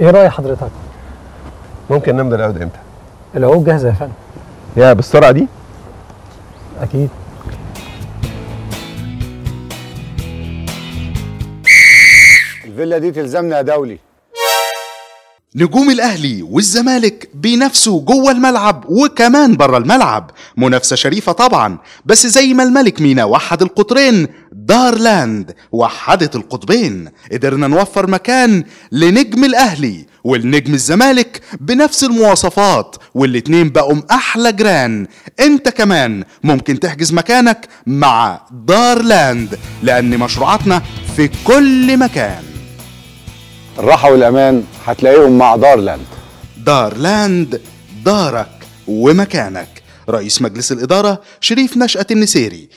ايه رأي حضرتك؟ ممكن نمضي العقد امتى؟ العقود جاهزة يا فندم. يا بالسرعة دي؟ اكيد. الفيلا دي تلزمنا يا دولي. نجوم الأهلي والزمالك بينافسوا جوه الملعب وكمان بره الملعب، منافسة شريفة طبعا، بس زي ما الملك مينا وحد القطرين، دارلاند وحدت القطبين. قدرنا نوفر مكان لنجم الأهلي والنجم الزمالك بنفس المواصفات، والاتنين بقوا أحلى جيران. انت كمان ممكن تحجز مكانك مع دارلاند، لأن مشروعاتنا في كل مكان. الراحة والأمان هتلاقيهم مع دارلاند. دارلاند، دارك ومكانك. رئيس مجلس الإدارة شريف نشأت النسيري.